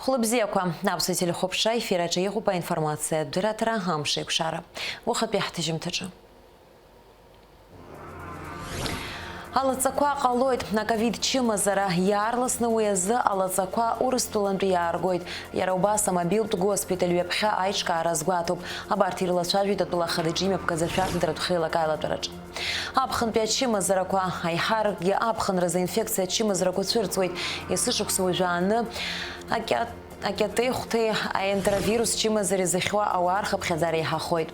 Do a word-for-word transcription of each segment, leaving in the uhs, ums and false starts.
Хәлыбзиақәа, аԥсуа телехәаԥшра ефир аҿы иҟоуп аинформациатә дырраҭара «Амш еиқәшара». Уахатәи ҳҭыжьымҭаҿы. Алаҵақәа ҟалоит, аковид чымазара, иаарласны уи азы алаҵақәа Урыстәылантәи иааргоит. Иара убас амобилтә госпиталь ҩаԥхьа аиҿкаара азгәаҭоуп. Абарҭ ирылацәажәеит атәыла ахадаҿы имҩаԥгаз ашәарҭадаратә хеилак аилатәараҿы. Аԥхынтәи ачымазарақәа, аиҳаракгьы аԥхынразы аинфекциа ачымазарақәа цәырҵуеит. Есышықәса уажәааны акьа-, акьатеихәҭеи аентровирус чымазареи зыхьуа ауаа рхыԥхьаӡара еиҳахоит.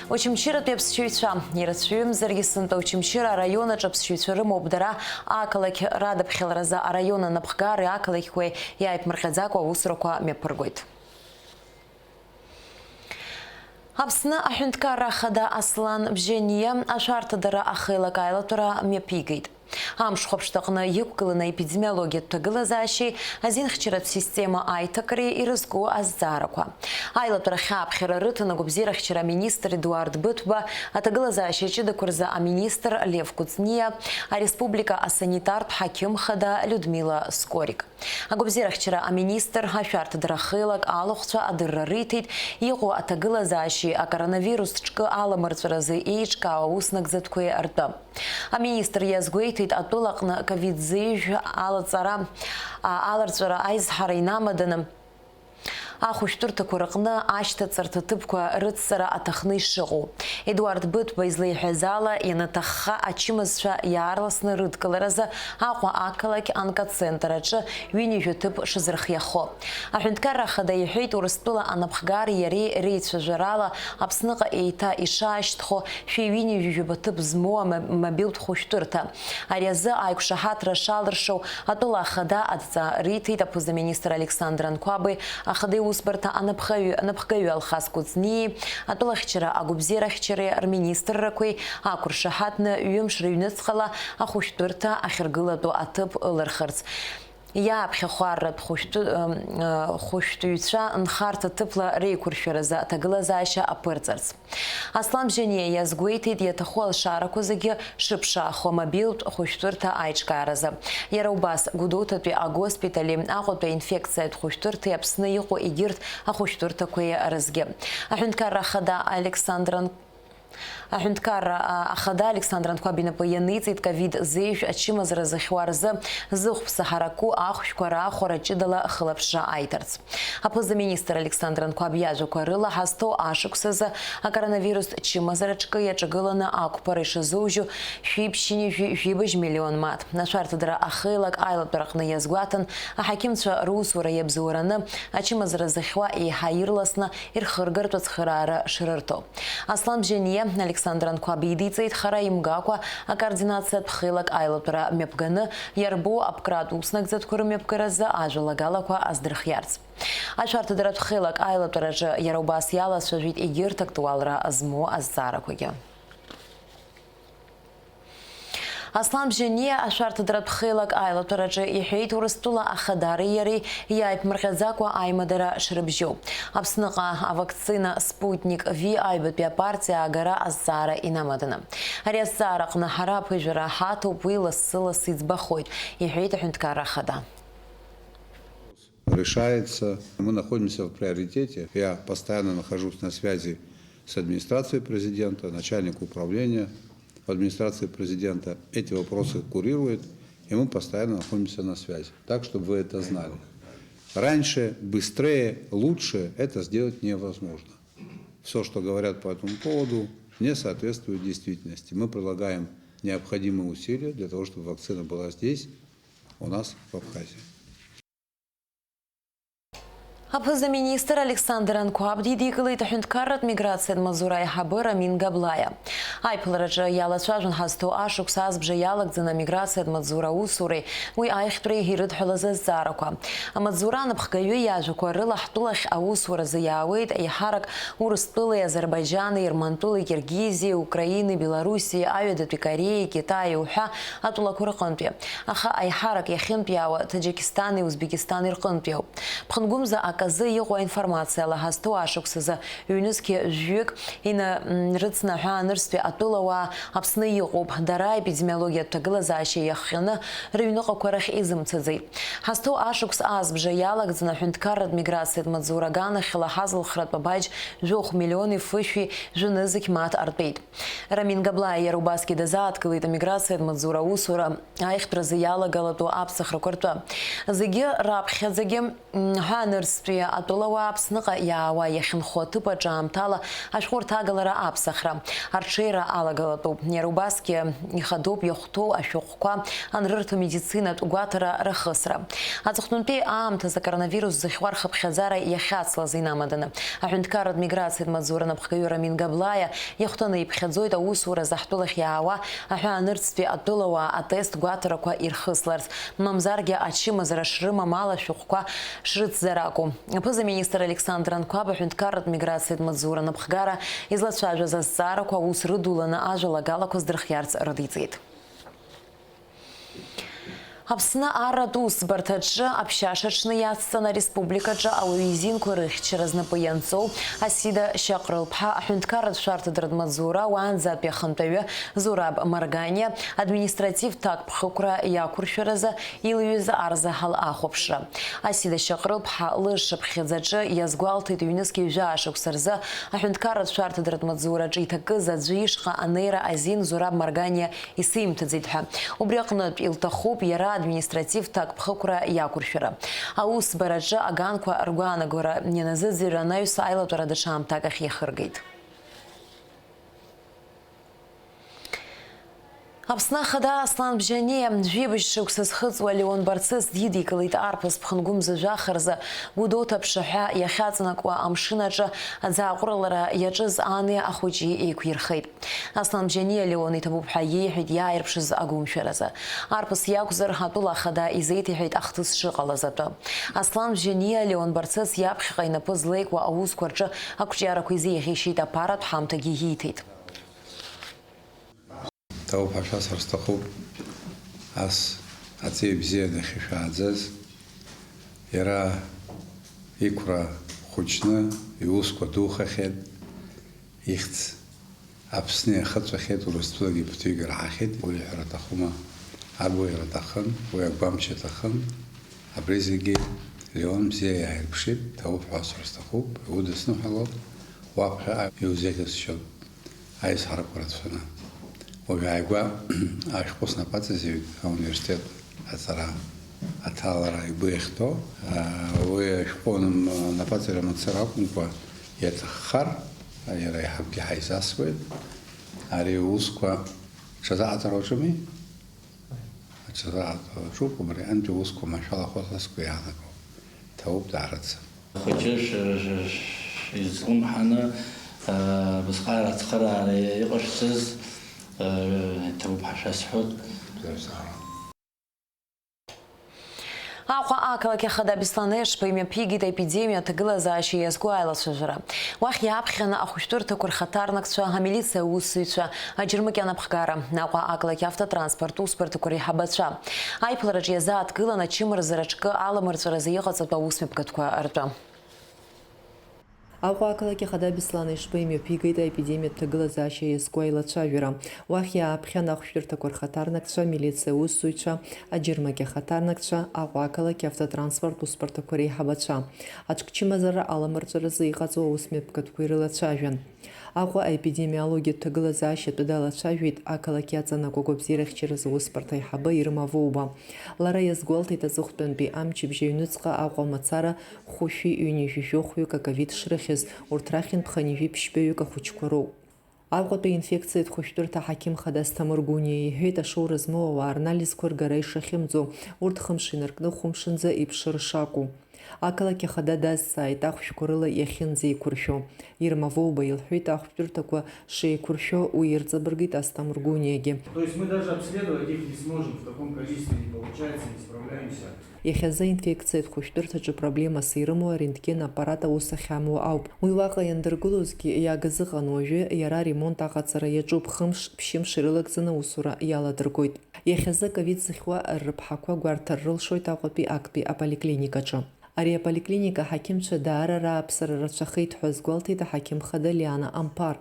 Очамчыратәи аԥсшьаҩцәа ирацәаҩымзаргьы, сынтәа Очамчыра араион аҿы аԥсшьаҩцәа рымоуп дара, ақалақь радаԥхьаларазы араион анапхгареи ақалақьқәеи иааиԥмырҟьаӡакәа аусурақәа мҩаԥыргоит. Аԥсны аҳәынҭқарра ахада Аслан Бжьаниа ашәарҭадара ахеилак аилатәара мҩаԥигеит. Амш хәаԥшҭаҟны иқәгыланы аепидемиологиатә ҭагылазаашьеи азинхьчаратә система аиҭакреи ирызку азҵаарақәа. Аилатәара хьааԥхьара рыҭан агәабзиарахьчара аминистр Едуард Быҭәба, аҭагылазаашьа ҷыдақәа рзы аминистр Лев Кәыҵниа, ареспублика асанитартә ҳақьым хада Людмила Скорик. Агәабзиарахьчара аминистр ашәарҭадара хеилак алахәцәа адырра риҭеит, иҟоу аҭагылазаашьеи акоронавирус ҿкы аламырҵәаразы еиҿкаау ауснагӡатәқәеи ртәы. Аминистр иазгәеиҭеит, атәылаҟны ковид зеижә алаҵара, а, аларҵәара аизҳара инамаданы, ахәышәтәырҭақәа рыҟны ашьҭаҵарҭа ҭыԥқәа рыцҵара аҭахны ишыҟоу. Едуард Быҭәба излеиҳәаз ала, ианаҭахха ачымазцәа иаарласны рыдкыларазы Аҟәа ақалақь онкоцентр аҿы ҩынҩажәа ҭыԥ шазырхиахо. Аҳәынҭқарра ахада иҳәеит, Урыстәыла анапхгареи иареи реицәажәарала Аԥсныҟа еиҭа ишаашьҭхо шәи ҩынҩажәи жәаба ҭыԥ змоу ама-, мобилтә хәышәтәырҭа. Ари азы аиқәшаҳаҭра шалыршо атәыла ахада адҵа риҭеит аԥыза-министр Александр Анқәаби, ахада иусбарҭа анапхаҩы-, анапхгаҩы Алхас Кәыҵниеи, атәылахьчара агәабзиарахьчареи рминистррақәеи ақәыршаҳаҭны ҩымш рыҩныҵҟала ахәышәтәырҭа ахьыргылатәу аҭыԥ ылырхырц. Иааԥхьахәарратә хәышәтәы-, ы, ы, хәышәтәыҩцәа нхарҭа ҭыԥла реиқәыршәаразы аҭагылазаашьа аԥырҵарц. Аслан Бжьаниа иазгәеиҭеит, иаҭаху алшарақәа зегьы шыԥшаахо амобилтә хәышәтәырҭа аиҿкааразы. Иара убас, Гәдоуҭатәи агоспитали Аҟәатәи аинфекциатә хәышәтәырҭеи Аԥсны иҟоу егьырҭ ахәышәтәырҭақәеи рызгьы. Аҳәынҭқарра ахада Александр Ан-, Аҳәынҭқарра, а, ахада Александр Анқәаб инапы ианиҵеит ковид зеижә ачымазара зыхьуа рзы зыхәԥса ҳараку ахәшәқәа раахәара ҷыдала хылаԥшра аиҭарц. Аԥыза-министр Александр Анқәаб иажәақәа рыла, ҳазҭоу ашықәсазы акоронавирустә чымазара ҿкы иаҿагыланы ақәԥара ишазоужьу шәи ԥшьынҩажәи жәибжь миллион мааҭ. Ашәарҭадара ахеилак аилатәараҟны иазгәаҭан, аҳақьымцәа русура иабзоураны ачымазара зыхьуа еиҳа ирласны ирхыргартә ацхыраара шрырҭо. Аслан Бжьаниа Александр Анқәаб идиҵеит хара имгакәа акоординациатә хеилак аилатәара мҩаԥганы, иарбоу аԥкратә уснагӡатәқәа рымҩаԥгаразы ажәалагалақәа аздырхиарц. Ашәарҭадаратә хеилак аилатәараҿы иара убас иалацәажәеит егьырҭ актуалра змоу азҵаарақәагьы. Аслан Бжьаниа ашәарҭадаратә хеилак аилатәараҿы иҳәеит, Урыстәыла ахадареи иареи иааиԥмырҟьаӡакәа аимадара шрыбжьоу. Аԥсныҟа авакцина Спутник V аҩбатәи апартиа аагара азҵаара инамаданы. Ари азҵаара аҟны ҳара аԥыжәара ҳаҭоуп, уи лассы-лассы иӡбахоит, иҳәеит аҳәынҭқарра ахада. Решается. Мы находимся в приоритете. Я постоянно нахожусь на связи с администрацией президента, начальник управления в администрации президента эти вопросы курирует, и мы постоянно находимся на связи. Так, чтобы вы это знали. Раньше, быстрее, лучше это сделать невозможно. Всё, что говорят по этому поводу, не соответствует действительности. Мы прилагаем необходимые усилия для того, чтобы вакцина была здесь, у нас, в Абхазии. Аԥыза-министр Александр Анқәаб дидикылеит аҳәынҭқарратә миграциатә маҵзура аиҳабы Рамин Габлаиа. Аиԥылараҿы иалацәажәон ҳазҭоу ашықәс азбжа иалагӡаны амиграциатә маҵзура аусуреи уи аихтәреи ирыдҳәалаз азҵаарақәа. Амаҵзура анапхгаҩы иажәақәа рыла ҳтәылахь аусуразы иаауеит еиҳарак Урыстәылеи, Азербаиџьани, Ермантәыли, Киргизиеи, Украинеи, Белоруссиеи, Аҩадатәи Кореиеи, Китаии уҳәа атәылақәа рҟынтәи. Аха аиҳарак иахьынтәиаауа Таџьикистани Узбекистани рҟынтәиоуп. Ԥхынгәымза акы Азы иҟоу аинформациала, ҳазҭоу ашықәс азы ҩнызқьи жәҩык инарыцны аҳәаанырцәтәи атәылауаа Аԥсны иҟоуп, дара аепидемиологиатә ҭагылазаашьа иахҟьаны рыҩныҟақәа рахь изымцаӡеит. Ҳазҭоу ашықәс азбжа иалагӡаны аҳәынҭқарратә миграциатә маҵзура аганахьала ҳазылхратә абаџь жәохә миллиони фышәи жәанызқь мааҭ артәеит. Рамин Габлаиа иара убасгьы дазааҭгылеит амиграциатә маҵзура аусура аиӷьтәразы иалагалатәу аԥсахрақәа ртәы. Зегьы раԥхьаӡагьы, м, ҳәаанырцәтәи атәылауаа Аԥсныҟа иаауа иахьынхо аҭыԥ аҿы аамҭала ашәҟәырҭагалара аԥсахра арҽеира алагалатәуп. Иара убасгьы ихадоуп иахәҭоу ашәҟәқәа анрырҭо медицинатә гәаҭара рахысра. Аҵыхәтәантәи аамҭазы акоронавирус зыхьуа рхыԥхьаӡара иахьацлаз инамаданы, аҳәынҭқарратә миграциатә маҵзура анапхгаҩы Рамин Габлаиа иахәҭаны иԥхьаӡоит аусуразы ҳтәылахь иаауа аҳәаанырцәтәи атәылауаа атест гәаҭарақәа ирхысларц, мамзаргьы ачымазара шрымам ала ашәҟәқәа шрыцзар акәу. Аԥыза-министр Александр Анқәаб аҳәынҭқарратә миграциатә маҵзура анапхгара излацәажәаз азҵаарақәа аус рыдуланы ажәалагалақәа здырхиарц рыдиҵеит. Аԥсны арратә усбарҭаҿы аԥшьашаҽны иацҵан ареспубликаҿы ауаҩы изинқәа рыхьчара знапы ианҵоу Асида Шьаҟрылԥҳа аҳәынҭқарратә шәарҭадаратә маҵзура уаанӡатәи ахантәаҩы Зураб Марганиа административтә ҭакԥхықәра иақәыршәаразы илҩыз арзаҳал ахәаԥшра. Асида Шьаҟрылԥҳа лышшыԥхьыӡ аҿы иазгәалҭеит ҩнызқь ҩажәа шықәса рзы аҳәынҭқарратә шәарҭадаратә маҵзураҿы иҭакыз аӡәы ишҟа анеира азин Зураб Марганиа исимҭаӡеит ҳәа. Убри аҟнытә илҭахуп иара административтә ҭакԥхықәра иақәыршәара. Аусбараҿы аганқәа ргәаанагара ианазыӡырҩ анаҩс аилатәара даҽа аамҭак ахь иахыргеит. Аԥсны Ахада Аслан Бжьаниа, жәибжь шықәса зхыҵуа Леон Барцыц дидикылеит арԥыс ԥхынгәымза жәаха рзы Гәдоуҭа аԥшаҳәа иахьаҵанакуа амшын аҿы аӡааҟәралара иаҿыз ани ахәыҷи еиқәирхеит. Аслан Бжьаниа Леон иҭабуп ҳәа иеиҳәеит иааирԥшыз агәымшәаразы. Арԥыс иакәзар, атәыла ахада изеиҭеиҳәеит ахҭыс шыҟалаз атәы. Аслан Бжьаниа Леон Барцыц иаԥхьаҟа инапы злеикуа аусқәа рҿы ақәҿиарақәа изеиӷьеишьеит, аԥаратә ҳамҭагьы ииҭеит. Ҭоуп ҳәа шәасҳәар сҭахуп, ас аҵеи бзиа дахьышәааӡаз, иара иқәра хәыҷны иусқәа духахьеит, ихьӡ Аԥсны иахыҵәахьеит, Урыстәылагьы ԥыҭҩык ираҳахьеит, уи иҳәара аҭахума, агәаҩара аҭахын, уи агәамч аҭахын, абри зегьы Леон бзиа иааирԥшит, ҭоуп ҳәа асҳәар сҭахуп, иудысныҳәалап, уаԥхьаҟа иузеиӷьасшьоит. Аизҳарақәа рацәаны. Уажә ааигәа ашәҟәы снапаҵазҩит ауниверситет аҵара аҭалара игәы иахьҭоу. Уи ашәҟәы напаҵаҩра мацара акәымкәа, иаҭаххар, иара еиҳабгьы ҳаизасуеит. Ари аусқәа ҽазыҟаҵара уаҿыми? Аҽазыҟаҵара аҿуп, убри аҟынтәи аусқәа машәалахоз ас сгәы иаанагоит. Ҭабуп даараӡа. Ахәыҷы ш-, ш-, ш-, излымҳаны, а, абасҟак ацхыраара иҟашәҵаз, а, иҭабуп ҳәа шәасҳәоит. Аҟәа ақалақь ахада Беслан Ешба имҩаԥигеит аепидемиа аҭагылазаашьа иазку аилацәажәара. Уахь иааԥхьаны ахәышәтәырҭақәа рхаҭарнакцәа, амилициа аусзуҩцәа, аџьармыкьа анапхгара, Аҟәа ақалақь автотранспорт усбарҭақәа реиҳабацәа. Аиԥылараҿы иазааҭгылан ачымазара аҿкы аламырҵәаразы иҟаҵатәу аусмҩаԥгатәқәа ртәы. Аҟәа ақалақь ахада Беслан Ешба имҩаԥигеит аепидемиатә ҭагылазаашьа иазку аилацәажәара. Уахь иааԥхьан ахәшәтәырҭақәа рхаҭарнакцәа, амилициа аусзуҩцәа, аџьармыкьа ахаҭарнакцәа, Аҟәа ақалақь автотранспорт усбарҭақәа реиҳабацәа. Аҿкчымазара аламырҵәаразы иҟаҵоу аусмҩаԥгатәқәа ирылацәажәан. Аҟәа аепидемиологиатә ҭагылазаашьа атәы далацәажәеит ақалақь иаҵанакуа агәабзиарахьчаразы аусбарҭа аиҳабы Ирма Воуба. Лара иазгәалҭеит, аҵыхәтәантәи амчыбжь аҩныҵҟа Аҟәа мацара хәышәи ҩынҩажәи жәохәҩык аковид шрыхьыз, урҭ рахьынтә хынҩажәи ԥшьбаҩык ахәыҷқәа роуп. Аҟәатәи аинфекциатә хәышәтәырҭа аҳақьым хада Асҭамыр Гәыниа иҳәеит, ашоура змоу ауаа рнализқәа ргара ишахьымӡо, урҭ хымш инаркны хәымшынӡа иԥшыр шакәу. Ақалақь ахада дазҵааит ахәшәқәа рыла иахьынӡеиқәыршәо. Ирма Воуба илҳәеит, ахәшәтәырҭақәа шеиқәыршәо уи ирҵабыргит Асҭамыр Гәыниагьы. То есть мы даже обследовать их не сможем в таком количестве, не получается, не справляемся. Иахьазы аинфекциатә хәышәтәырҭаҿы проблемас ирымоу арентген аппарат аус ахьамоу ауп. Уи уаҟа иандыргылозгьы иагыз ыҟан, уажәы иара аремонт аҟаҵара иаҿуп, хымш, ԥшьымш ирылагӡаны аусура иаладыргоит. Иахьазы аковид зыхьуа рыԥҳақәа гәарҭар рылшоит Аҟәатәи актәи аполиклиникаҿы. Ари аполиклиника аҳақьымцәа даара рааԥсара рацәахеит ҳәа азгәалҭеит аҳақьым хада Лиана Амԥар.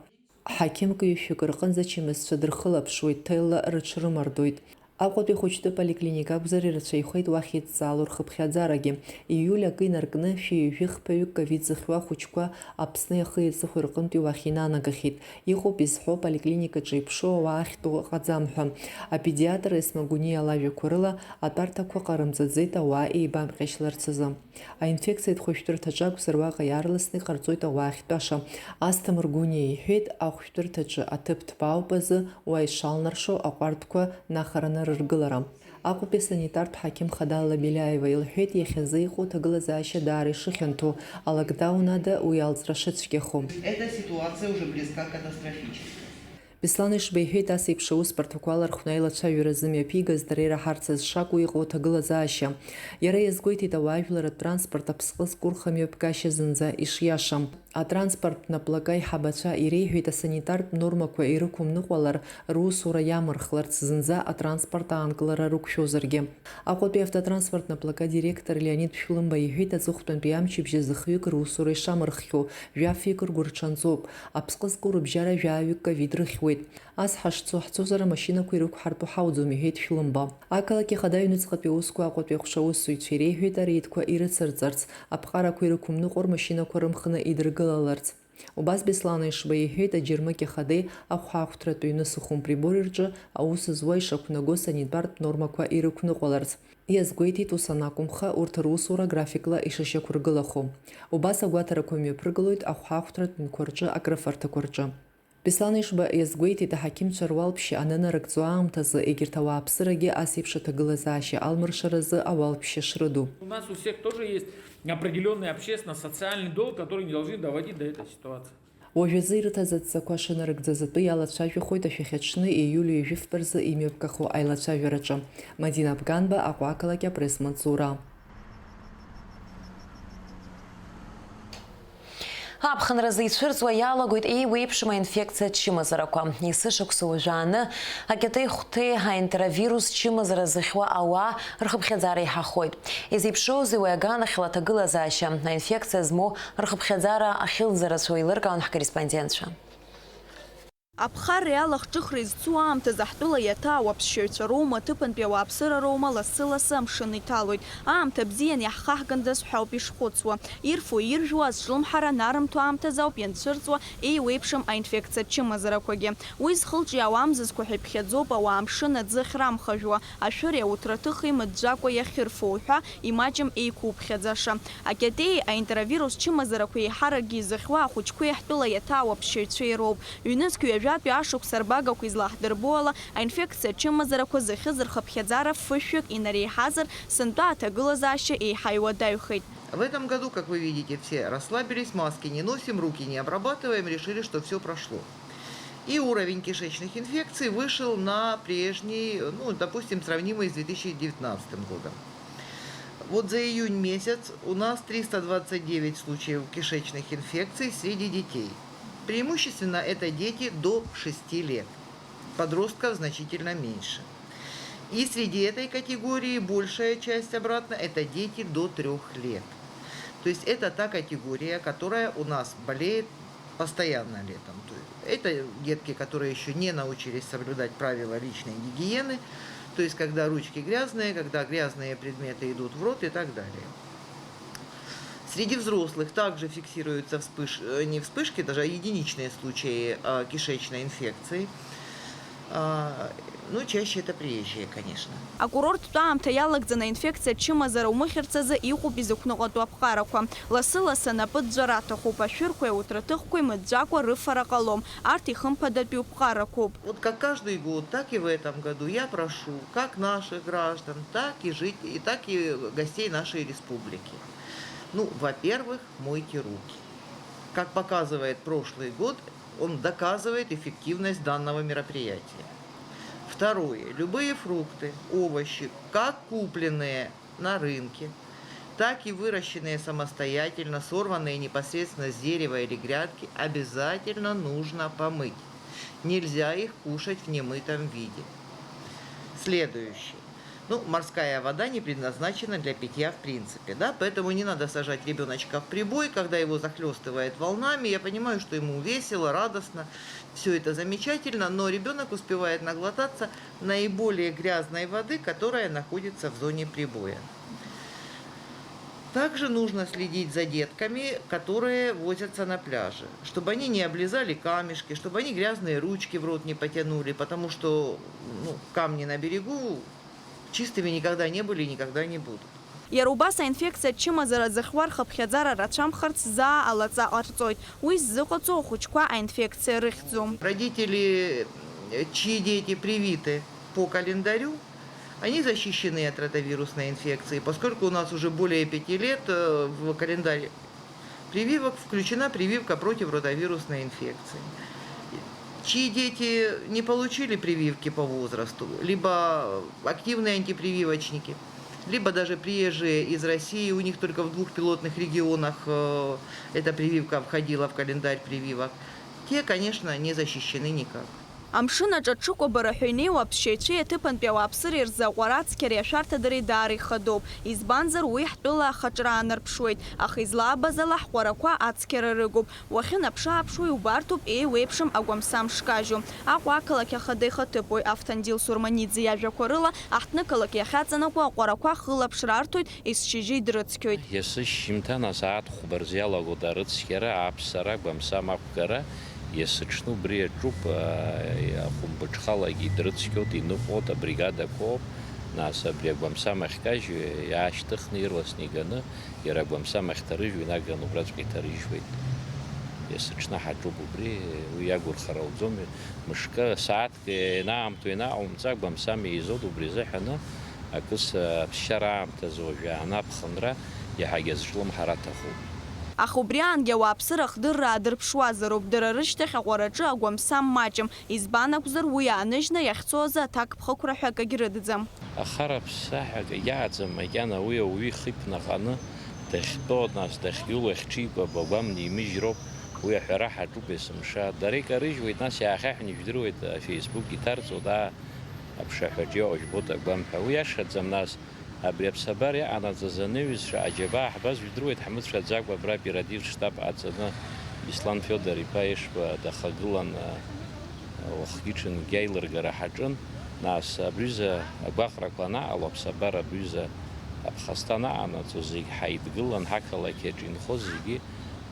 Ҳақьымк ҩышәҩык рҟынӡа ачымазцәа дырхылаԥшуеит, ҭелла рыҽрымардоит. Аҟәатәи ахәыҷтәы поликлиника акәзар, ирацәаҩхеит уахь идҵаало рхыԥхьаӡарагьы. Ииуль акы инаркны, шәи ҩажәи хԥаҩык ковид зыхьуа ахәыҷқәа Аԥсни ахи аҵыхәеи рҟынтәи уахь инанагахьеит. Иҟоуп изҳәо, аполиклиникаҿы иԥшу ауаа ахьтәоу ыҟаӡам ҳәа. Апедиатр Есма Гәыниа лажәақәа рыла, атәарҭақәа ҟарымҵаӡеит ауаа еибамҟьашьларц азы. Аинфекциатә хәышәтәырҭаҿы акәзар, уаҟа иаарласны иҟарҵоит ауаа ахьтәаша. Асҭамыр Гәыниа иҳәеит, ахәшәтәырҭаҿы аҭыԥ ҭбаауп азы, уа ишалнаршо аҟәардәқәа нахараны рыргылара. Аҟәатәи асанитартә ҳақьым Хадалла Беляева илҳәеит, иахьазы иҟоу аҭагылазаашьа даара ишыхьанҭоу, алокдаун ада уи алҵра шыцәгьахо. Эта ситуация уже близка к катастрофической. Беслан Ешба иҳәеит, ас еиԥш аусбарҭақәа алархәны аилацәажәара зымҩаԥигаз дара ираҳарц азы шакәу иҟоу аҭагылазаашьа. Иара иазгәеиҭеит, ауаа жәларатә транспорт аԥсҟы зкәырха мҩаԥгашьа зынӡа ишиашам. Атранспорттә наплак аиҳабацәа иреиҳәеит, асанитартә нормақәа ирықәымныҟәалар, русура иамырхларц зынӡа атранспорт аанкылара рықәшәозаргьы. Аҟәатәи автотранспорттә наплак адиректор Леонид Шәлымба иҳәеит, аҵыхәтәантәи амчыбжь азы хҩык русура ишамырххьоу, жәафҩык ргәырҽанҵоуп. Аԥсҟы зкоу рыбжьара жәаҩык ковид рыхьуеит. Ас ҳашцо ҳцозар, амашьынақәа ирықәҳартәу ҳауӡом, иҳәеит Шәлымба. Ақалақь Ахада аҩныҵҟатәи аусқәа Аҟәатәи аҟәша аусзуҩцәа иреиҳәеит ареидқәа ирыцырҵарц, аԥҟарақәа ирықәымныҟәо рмашьынақәа рымхны идыргылаларц. Убас Беслан Ешба иҳәеит, аџьармыкьа хадеи ахәаахәҭратә ҩны Сухум Прибори рҿы аус зуа ишақәнаго санитартә нормақәа ирықәныҟәаларц. Иазгәеиҭеит, ус анакәымха, урҭ русура графикла ишышьақәыргылахо. Убас агәаҭарақәа мҩаԥыргалоит ахәаахәҭратә ҩнқәа рҿы акрыфарҭақәа рҿы. Беслан Ешба иазгәеиҭеит, аҳақьымцәа руалԥшьа анынарыгӡо аамҭазы егьырҭ ауааԥсырагьы ас еиԥш аҭагылазаашьа алмыршаразы ауалԥшьа шрыду. У нас у всех тоже есть определённый общественно-социальный долг, который не должны доводить до этой ситуации. Уажәазы ирыҭаз адҵақәа шынарыгӡаз атәы иалацәажәахоит ашәахьаҽны ииуль ҩажәи фба рзы имҩаԥгахо аилацәажәараҿы. Мадина Бганба, Аҟәа ақалақь, апресс-маҵзура. Аԥхынразы ицәырҵуа иалагоит еиуеиԥшым аинфекциатә чымазарақәа. Есышықәса уажәааны акьатеи хәҭеи аентеровирус чымазара зыхьуа ауаа рхыԥхьаӡара еиҳахоит. Изеиԥшроузеи уи аганахьала аҭагылазаашьа, аинфекциа змоу рхыԥхьаӡара ахьылзарацәоу еилыркаауан ҳкорреспондентцәа. Аԥхарреи алахҿыхреи зцу аамҭазы ҳтәыла иаҭаау аԥсшьаҩцәа роума, аҭыԥантәи ауааԥсыра роума, лассы-лассы амшын иҭалоит. Аамҭа бзиан иаҳхаҳгандаз ҳәа ауп ишхәыцуа. Ирфо, иржәуа, азҿлымҳара анарымҭо аамҭазы ауп ианцәырҵуа еиуеиԥшым аинфекциатә чымазарақәагьы. Уи зхылҿиаауа амзызқәа ҳәа иԥхьаӡоуп ауаа амшын аӡы ахьрамхажәуа, ашәыри ауҭраҭыхи мыӡәӡәакәа иахьырфо уҳәа, имаҷым еиқәуԥхьаӡаша. Акьатеи аентеровирус чымазарақәа еиҳаракгьы изыхьуа ахәыҷқәеи ҳтәыла иаҭаау аԥсшьаҩцәеи роуп. Ҩнызқь ҩажәатәи ашықәс арбагақәа излаҳдырбо ала, аинфекциатә чымазарақәа зыхьыз рхыԥхьаӡара фышәҩык инареиҳазар, сынтәа аҭагылазаашьа еиҳа иуадаҩхеит. В этом году, как вы видите, все расслабились, маски не носим, руки не обрабатываем, решили, что всё прошло. И уровень кишечных инфекций вышел на прежний, ну, допустим, сравнимый с две тысячи девятнадцатым годом. Вот за июнь месяц у нас триста двадцать девять случаев кишечных инфекций среди детей. Преимущественно это дети до шести лет. Подростков значительно меньше. И среди этой категории большая часть обратно — это дети до трёх лет. То есть это та категория, которая у нас болеет постоянно летом. То есть это детки, которые ещё не научились соблюдать правила личной гигиены, то есть когда ручки грязные, когда грязные предметы идут в рот и так далее. Среди взрослых также фиксируются вспыш-, э, не вспышки, даже, а единичные случаи, а, кишечной инфекции. А, ну, чаще это приезжие, конечно. Акурорттә аамҭа иалагӡаны аинфекциа чымазара умыхьырц азы иҟоуп изықәныҟатәу аԥҟарақәа. Лассы-лассы анапы ӡәӡәар аҭахуп, ашәырқәеи ауҭраҭыхқәеи мыӡәӡәакәа рыфара ҟалом. Арҭ ихымԥадатәиу ԥҟарақәоуп. Вот как каждый год, так и в этом году я прошу как наших граждан, так и жить-, и так и гостей нашей республики. Ну, во-первых, мойте руки. Как показывает прошлый год, он доказывает эффективность данного мероприятия. Второе. Любые фрукты, овощи, как купленные на рынке, так и выращенные самостоятельно, сорванные непосредственно с дерева или грядки, обязательно нужно помыть. Нельзя их кушать в немытом виде. Следующее. Ну, морская вода не предназначена для питья в принципе, да, поэтому не надо сажать ребеночка в прибой, когда его захлестывает волнами. Я понимаю, что ему весело, радостно, все это замечательно, но ребенок успевает наглотаться наиболее грязной воды, которая находится в зоне прибоя. Также нужно следить за детками, которые возятся на пляже, чтобы они не облизали камешки, чтобы они грязные ручки в рот не потянули, потому что, ну, камни на берегу чистыми никогда не были и никогда не будут. Иара убас аинфекциа ачымазара зыхьуа рхыԥхьаӡара рацәамхарц заа алаҵа ҟарҵоит. Уи ззыҟаҵо ахәыҷқәа аинфекциа рыхьӡом. Родители, э, чьи дети привиты по календарю, они защищены от ротовирусной инфекции, поскольку у нас уже более пяти лет, э, в календарь прививок включена прививка против ротовирусной инфекции. Чьи дети не получили прививки по возрасту, либо активные антипрививочники, либо даже приезжие из России, у них только в двух пилотных регионах, э, эта прививка входила в календарь прививок, те, конечно, не защищены никак. Амшын аҿы аҽыкәабара ҳәа инеиуа аԥсшьаҩцәеи аҭыԥантәи ауааԥсыреи рзы аҟәара ацқьареи ашәарҭадареи даара ихадоуп, избанзар, уи ҳтәыла ахаҿра аанарԥшуеит, аха излаабаз ала ҳҟәарақәа ацқьара рыгуп. Уахьынаԥшы-ааԥшуа иубарҭоуп еиуеиԥшым агәамсам шкажьу. Аҟәа ақалақь ахада ихаҭыԥуаҩ Автандил Сурманиӡе иажәақәа рыла, аҳҭнықалақь иахьаҵанакуа аҟәарақәа хылаԥшра арҭоит, есшьыжьы идрыцқьоит. Есышьыжьымҭан асааҭ хәба рзы иалагоит арыцқьара, аԥсара, агәамсам ақәгара, есыҽны убри иаҿуп, а, ахәымпыҽхалагьы идрыцқьоит, иныҟәоит, абригадақәоуп, нас абри агәамсам ахькажь иаашьҭыхны ирласны иганы, иара агәамсам ахьҭарыжьуа инаганы убраҵәҟьа иҭарыжьуеит. Есыҽны ҳаҿуп убри, уи иагәырхар ауӡом, мышкы, сааҭк ианаамҭоу ианаҟаумҵа, агәамсам еизоит, убри азыҳәаны акыс аԥсшьара аамҭазы уажәы анаԥхынра иаҳагьы азҿлымҳара аҭахуп. Аха убри аангьы ауааԥсыра ахдырра аадырԥшуазароуп, дара рышьҭахь аҟәараҿы агәамсам маҷым, избан акәзар, уи ааныжьны иахьцо азы аҭакԥхықәра ҳәа акагь рыдӡам. Ахара аԥсаҳәа акагь аӡам, макьана уи ауаҩы ихы иԥнаҟаны дахьтәоу, нас дахьиуло, иахьҽеикәабо агәам нимыжьроуп, уи аҳәара ҳаҿуп есымша. Дара икарыжьуеит, нас иаахьаҳәны ижәдыруеит, афеисбук иҭарҵоит, аа, аԥшаҳәаҿы иоуа жәбоит агәам ҳәа. Уи иашаӡам, нас, абри аԥсабара иҟанаҵаз анаҩс шаҟа џьабаа ҳбаз жәдыруеит, ҳмыцәаӡакәа абра оперативтә штаб ҟаҵаны Беслан Федор-иԥа Ешба дахагылан, уахгьы-ҽынгьы аилыргара ҳаҿын. Нас абри аҩыза агәаҟрақәа анаҟало, аԥсабара абри аҩыза аԥхасҭа анаҟанаҵо, зегь ҳаидгылан, ҳақалақь аҿы инхоз зегьы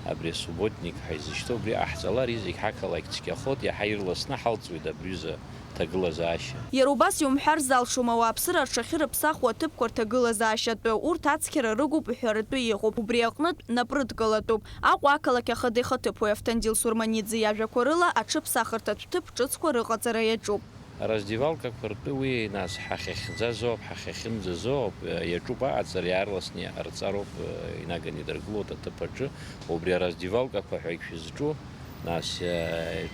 абри асубботник ҳәа изышьҭоу убри ҟаҳҵалар, зегь ҳақалақь цәгьахоит, иаҳа ирласны ҳалҵуеит абри аҩыза ҭагылазаашьа. Иара убас иумҳәар залшом, ауааԥсыра рҽахьырыԥсахуа аҭыԥқәа рҭагылазаашьатәы, урҭ ацқьара рыгуп уҳәаратәы иҟоуп, убри аҟнытә напрыдкылатәуп. Аҟәа ақалақь ахада ихаҭыԥуаҩ Автандил Сурманиӡе иажәақәа рыла, аҽыԥсахырҭатә ҭыԥ ҿыцқәа рыҟаҵара иаҿуп. Араздевалкақәа ртәы уи, нас, ҳахьахьӡазоуп, ҳахьахьымӡазоуп, иаҿуп аҟаҵара, иаарласны иҟарҵароуп, инаганы идыргылоит аҭыԥ аҿы, убри араздевалкақәа ҳәагь шәызҿу, нас,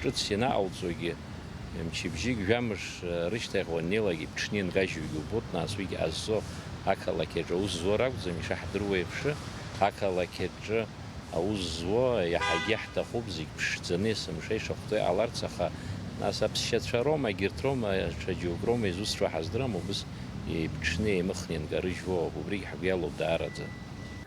ҿыц ианаҟауҵогьы, мчыбжьык, жәамш рышьҭахь уаннеилак иԥҽны ианкажьугьы убоит, нас уигьы ҟазҵо ақалақь аҿы аус зуа ракәӡам, ишаҳдыруа еиԥш, ақалақь аҿы аус зуа иаҳагьы ҳҭахуп, зегь ԥшӡаны есымша ишахәҭоу иҟаларц, аха, нас, аԥсшьацәа роума, егьырҭ роума, ҽа џьоук роума изусҭцәоу ҳаздырам, убыс еиԥҽны еимыхны ианкарыжьуа ауп, убригь ҳгәы иалоуп даараӡа.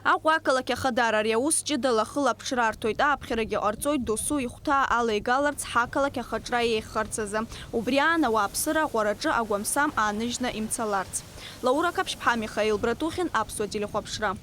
Аҟәа ақалақь ахадара ари аус ҷыдала ахылаԥшра арҭоит, ааԥхьарагьы ҟарҵоит досу ихәҭа алеигаларц ҳақалақь ахаҿра еиӷьхарц азы. Убри аан ауааԥсыра аҟәараҿы агәамсам ааныжьны имцаларц. Лаура Қаԥшьԥҳа, Михаил Братухин, Аԥсуа телехәаԥшра.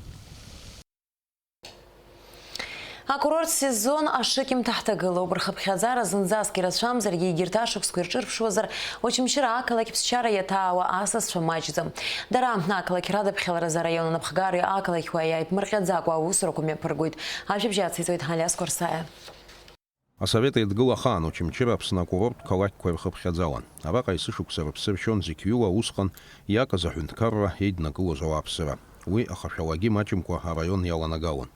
Акурорт сезон ашыкьымҭа ҳҭагылоуп. Рхыԥхьаӡара зынӡаск ирацәамзаргьы, егьырҭ ашықәсқәа ирҿырԥшуазар, Очамчыра ақалақь ԥсшьара иаҭаауа асасцәа маҷӡам. Дара ақалақь радыԥхьаларазы араион анапхгареи ақалақьуааи иааиԥмырҟьаӡакәа аусурақәа мҩаԥыргоит. Ажәабжь ациҵоит Алиас Қәарсаиа. Асовет Еидгыла ахаан Очамчыра Аԥсны акурорттә қалақьқәа ирхыԥхьаӡалан. Араҟа есышықәса рыԥсы ршьон зықьҩыла усҟан иакыз аҳәынҭқарра еиднакылоз ауааԥсыра. Уи ахашәалагьы маҷымкәа араион иаланагалон.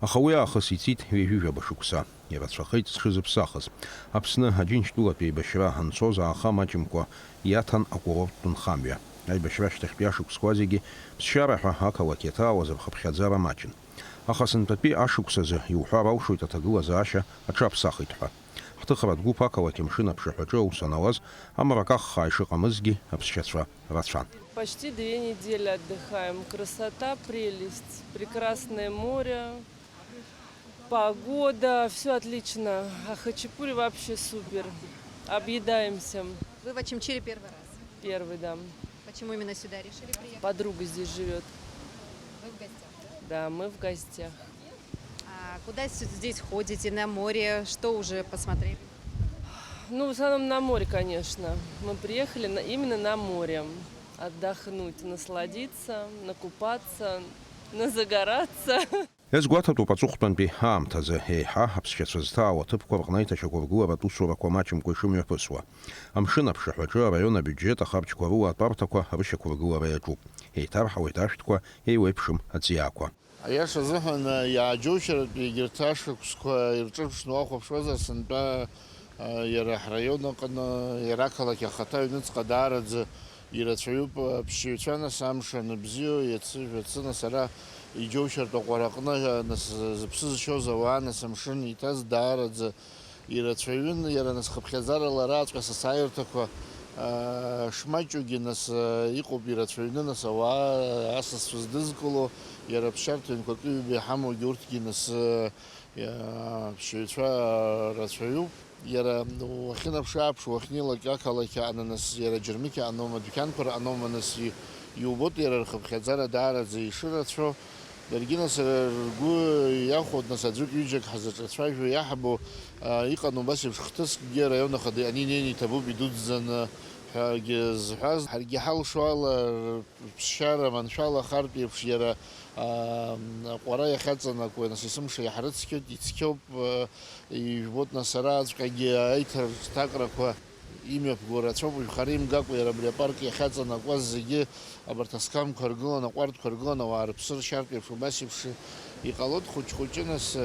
Аха уи аахыс ицит ҩажәижәаба шықәса. Ирацәахеит зҽызыԥсахыз. Аԥсны Аџьынџьтәылатә еибашьра анцоз ааха маҷымкәа иаҭан акурорттә нхамҩа. Аибашьра ашьҭахьтәи ашықәсқәа зегьы ԥсшьара ҳәа ақалақь иаҭаауаз рхыԥхьаӡара маҷын. Аха сынтәатәи ашықәс азы иуҳәар алшоит аҭагылазаашьа аҽаԥсахит ҳәа. Ҳҭыхратә гәыԥ ақалақь амшын аԥшаҳәаҿы аус анауаз, амра каххаа ишыҟамызгьы аԥсшьацәа рацәан. Почти две недели отдыхаем. Красота, прелесть, прекрасное море, погода, все отлично. А хачапури вообще супер. Объедаемся. Вы в Очамчире первый раз? Первый, да. Почему именно сюда решили приехать? Подруга здесь живет. Вы в гостях, да? Да, мы в гостях. А куда с- здесь ходите, на море? Что уже посмотрели? Ну, в основном на море, конечно. Мы приехали на- именно на море. Отдохнуть, насладиться, накупаться, назагораться. Иазгәаҭатәуп аҵыхәтәантәи аамҭазы еиҳа аԥсшьацәа зҭаау аҭыԥқәа рҟны аиҭашьақәыргыларатә усурақәа маҷымкәа ишымҩаԥысуа. Амшын аԥшаҳәаҿы араион абиуџьет ахарџьқәа рыла атәарҭақәа рышьақәыргылара иаҿуп. Еиҭарҳауеит ашәҭқәа еиуеиԥшым аҵиаақәа. Аиаша азыҳәан, иааџьоушьартә егьырҭ ашықәсқәа ирҿырԥшны уахәаԥшуазар, сынтәа иара ҳраион аҟны, иара ақалақь ахаҭа аҩныҵҟа даараӡа ирацәаҩуп аԥсшьаҩцәа, нас амш аныбзиоу, иацы жәацы, нас ара иџьоушьартә аҟәара аҟны, нас зыԥсы зшьоз ауаа, нас амшын иҭаз даараӡа ирацәаҩын, иара нас хыԥхьаӡарала араҵәҟьа асасааирҭақәа, аа, шмаҷугьы нас, аа, иҟоуп ирацәаҩны, нас ауаа асасцәа здызкыло, иара ԥсшьарҭа ҩнқәа акы-ҩба иҳамоугьы урҭгьы нас, аа, иа-, ԥсшьаҩцәа рацәаҩуп. Иара уахьынаԥшы-ааԥшы, уахьнеилак ақалақь аҟны, нас иара аџьармыкьа аҟноума, адәқьанқәа рҟноума, нас и-, иубоит иара рхыԥхьаӡара даараӡа ишырацәоу. Даргьы нас ргәы иахәоит, нас аӡәык-ҩыџьак ҳзаҿацәажәо иаҳбо, а, иҟан убас еиԥш хҭыскгьы араион ахада ани-неини иҭабуп идуӡӡаны ҳәагьы зҳәаз. Ҳаргьы ҳалшо ала, рԥсшьара маншәалахартә еиԥш иара, а, аҟәара иахьаҵанакуа, нас есымша иаҳрыцқьоит, ицқьоуп, а, ижәбоит, нас араҵәҟьагьы аиҭарҿҭакрақәа имҩаԥго рацәоуп, жәхара имгакәа иара абри апарк иахьаҵанакуаз зегьы абарҭ асқамқәа ргылан, аҟәардәқәа ргылан, ауаа рыԥсы ршьартә еиԥш, убас еиԥш иҟалоит, хәыҷ-хәыҷы, нас,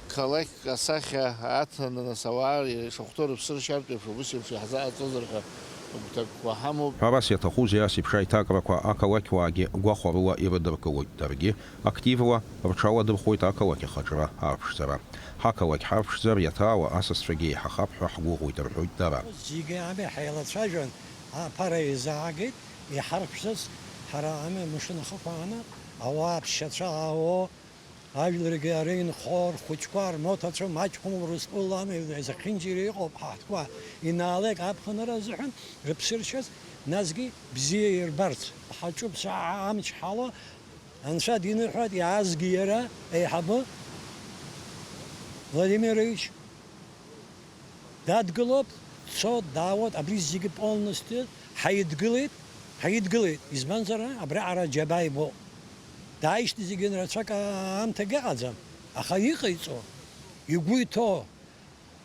қалақьк асахьа аҭаны, нас, ауаа ишахәҭоу рыԥсы ршьартә еиԥш, убас еиԥш иаҳзаҟаҵозар ҳәа гәҭакқәа ҳамоуп. Ҳәарас иаҭахузеи, ас еиԥш аиҭакрақәа ақалақьуаагьы гәахәарыла ирыдыркылоит, даргьы активла рҽаладырхәуеит ақалақь ахаҿра арԥшӡара. Ҳақалақь ҳарԥшӡар иаҭаауа асасцәагьы еиҳахап ҳәа ҳгәыӷуеит, рҳәоит дара. Зегьы ами ҳаилацәажәан, аԥара еизаагеит, иҳарԥшӡарц ҳара ами амшын ахықәааны, ауаа ԥсшьацәа аауо, ажәларгьы ара инхо, рхәыҷқәа, рмоҭацәа маҷхом, Урыстәыла ами, зехьынџьара иҟоуп ҳаҳҭқәа, инаалеит аԥхынра азыҳәан рыԥсы ршьаз, насгьы бзиа ирбарц. Ҳаҿуп саҳа амч ҳало, Анцәа диныҳәоит, иаазгьы иара, аиҳабы Владимирович, дадгылоуп, дцоит, даауеит, абри зегьы полностью ҳаидгылеит, ҳаидгылеит, избанзар, абраҟара џьабаа ибоуп. Дааижьҭеи зегьы рацәак аамҭагь ыҟаӡам, аха иҟаиҵо, игәы иҭоу,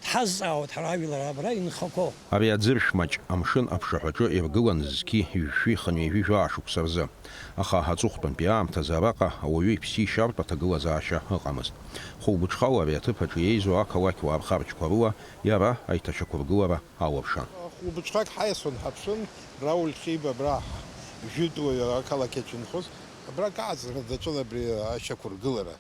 дҳазҵаауеит ҳара ажәлар абра инхақәоу. Ари аӡыршә маҷ амшын аԥшаҳәаҿы иргылан зқьи жәшәи хынҩажәи жәаа шықәса рзы. Аха аҵыхәтәантәи аамҭазы араҟа ауаҩы иԥсишьартә аҭагылазаашьа ыҟамызт. Хәылбыҽхала ари аҭыԥ аҿы еизо ақалақьуаа рхарџьқәа рыла иара аиҭашьақәыргылара алыршан. Хәылбыҽхак ҳаиасуан ҳаԥшын, Рауль Хиба абра жәытәуаҩ ақалақь аҿы инхоз, абра акы аӡара даҿын абри ашьақәыргылара.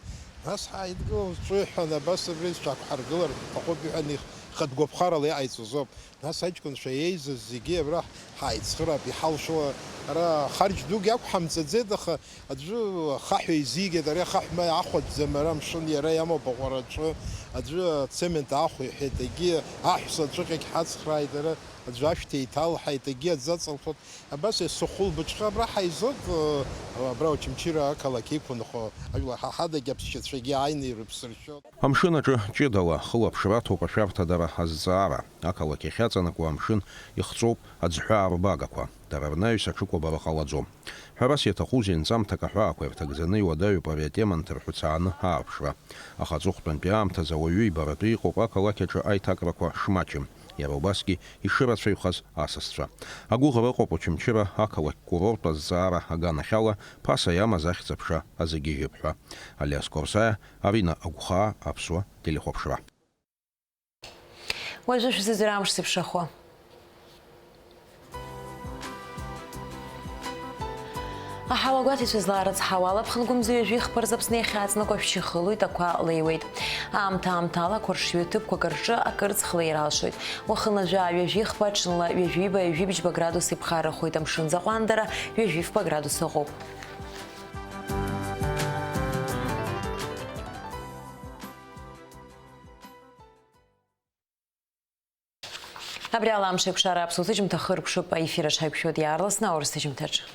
Нас ҳааидгылон, ҿыҳәан абас абри шәақәҳаргылар ҭахуп иҳәан, ихатә гәаԥхарала иҟаиҵоз ауп. Нас аҷкәынцәа еизаз зегьы абра ҳааицхраап, иҳалшо, ара харџь дук иақәҳамҵаӡеит, аха аӡәы ахаҳә еизигеит, ари ахаҳә ма ахәаӡӡам, ара амшын иара иамоуп аҟәараҿы, аӡәы ацемент ахә иҳәеит, егьи аҳәса аҵәыҟьагь ҳацхрааит, ара аӡәы ашәҭ еиҭалҳаит, егьи аӡы аҵылхуеит. Абас ес сыхәылбыҽха абра ҳаизоит, абра Очамчыра ақалақь иқәынхо ажәлар ҳа ҳадагь аԥсшьацәагьы ааины ирыԥсыршьоит. Амшын аҿы ҷыдала хылаԥшра аҭоуп ашәарҭадара азҵаара. Ақалақь ахьаҵанакуа амшын ихҵәоуп аӡҳәаа рбагақәа, дара рнаҩс аҽыкәабара ҟалаӡом. Ҳәарас иаҭахузеи, нҵамҭак аҳәаақәа ирҭагӡаны иуадаҩуп ари атема нҭырҳәцааны аарԥшра. Аха аҵыхәтәантәи аамҭазы ауаҩы ибаратәы иҟоуп ақалақь аҿы аиҭакрақәа шмаҷым, иара убасгьы ишырацәаҩхаз асасцәа. Агәыӷра ыҟоуп Очамчыра ақалақь курорттә азҵаара аганахьала ԥаса иамаз ахьӡ-аԥша азыгьежьып ҳәа. Алиас Корсаиа, Арина Агәхаа, Аԥсуа телехәаԥшра. Уажәы шәзыӡырҩ амш зеиԥшрахо. Аҳауа гәаҭеицәа злаарыцҳауа ала, ԥхынгәымза ҩажәи хԥа рзы Аԥсны иахьаҵанакуа шәшьы хылоит, ақәа леиуеит. Аамҭа-аамҭала ақәаршҩы ҭыԥқәак рҿы акырӡ хла ираалшоит. Уахынла-жәаа ҩажәи хԥа, ҽынла ҩажәи ҩба, ҩажәи быџьба градус иԥхаррахоит, амшын аӡы аҟәандара ҩажәи фба градус ыҟоуп. Абри ала амш еиқәшара аԥсуа ҭыжьымҭа хыркәшоуп, аефир аҿы ҳаиқәшәоит иаарласны аурыс ҭыжьымҭаҿы.